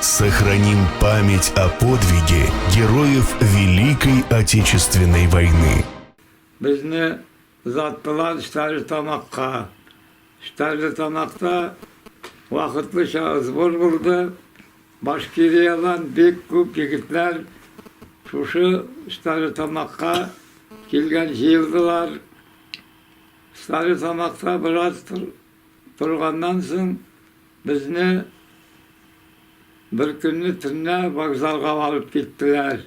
Сохраним память о подвиге героев Великой Отечественной войны. Безне озаттылар Стәрлетамакка. Стәрлетамакта вакытлыча сбор булды. Башкириядән бик күп егетләр шушы Стәрлетамакка килгән җыелдылар. Стәрлетамакта бераз торганнан соң безне бер көнне төнлә вокзалга алып киттеләр.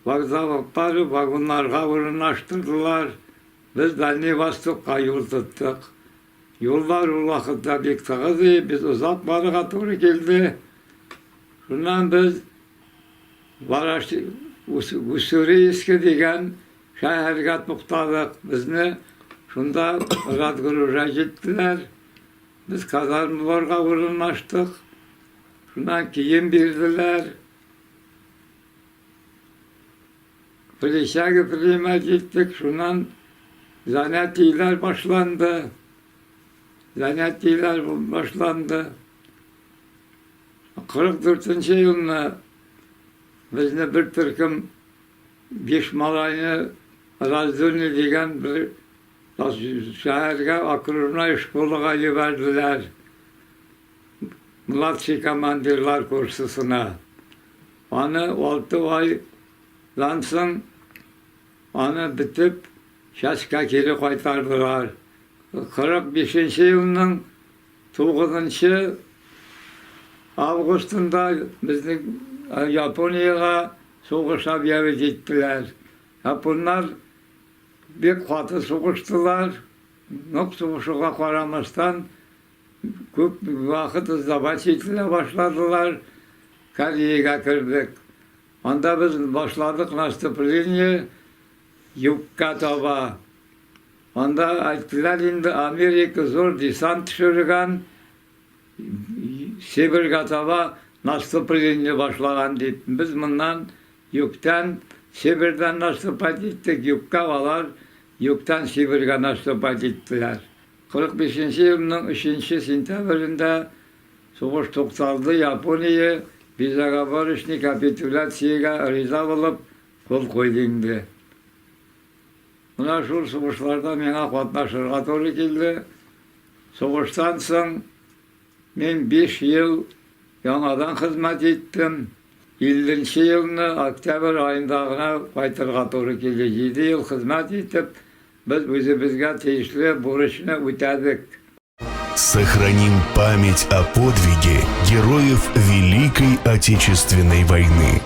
Вокзалга барып, вагоннарга урынлаштырдылар. Без Дальний Востокка юл тоттык. Юллар ул вакытта бик тыгыз иде, без озак барырга туры килде. Шуннан без Уссурийский дигән шәһәргә туктадык. Безне шунда разгружать иттеләр. Без казармаларга урынлаштык. Шуннан кием бирделәр. Присяга принимать иттек, шуннан занятиеләр башланды. Занятиеләр башланды. 44 нче елны безне бер төркем биш малайны Раздольный дигән бер шәһәргә окружной школага җибәрделәр. Младший командирлар курсысына. Аны 6 айдан соң аны бетеп частька кире кайтардылар. 45 нче елның 9 августында безне Япониягә сугыш объявить иттеләр. Японнар бик каты сугыштылар. Нык сугышуга карамастан, Күп вакыт сдавать ителә башладылар. Кореягә кердек. Анда без башладык наступление югка таба. Анда әйттеләр инде, Америка зур десант төшергән, Себергә таба наступление башлаган дип. Без моннан югтан Себердән наступать иттек, югка алар югтан Себергә наступать иттеләр. 45 нче елның өченче сентябрендә сугыш тукталды, Япония безоговорочный капитуляциягә риза булып кул куйды инде. Менә шул сугышларда миңа катнашырга туры килде. Сугыштан соң мин 5 ел яңадан хезмәт иттем. 50 нче елны октябрь аенда гына кайтырга туры килде. 7 ел хезмәт итеп, Без үзебезгә тиешле бурычны үтәдек. Сохраним память о подвиге героев Великой Отечественной войны.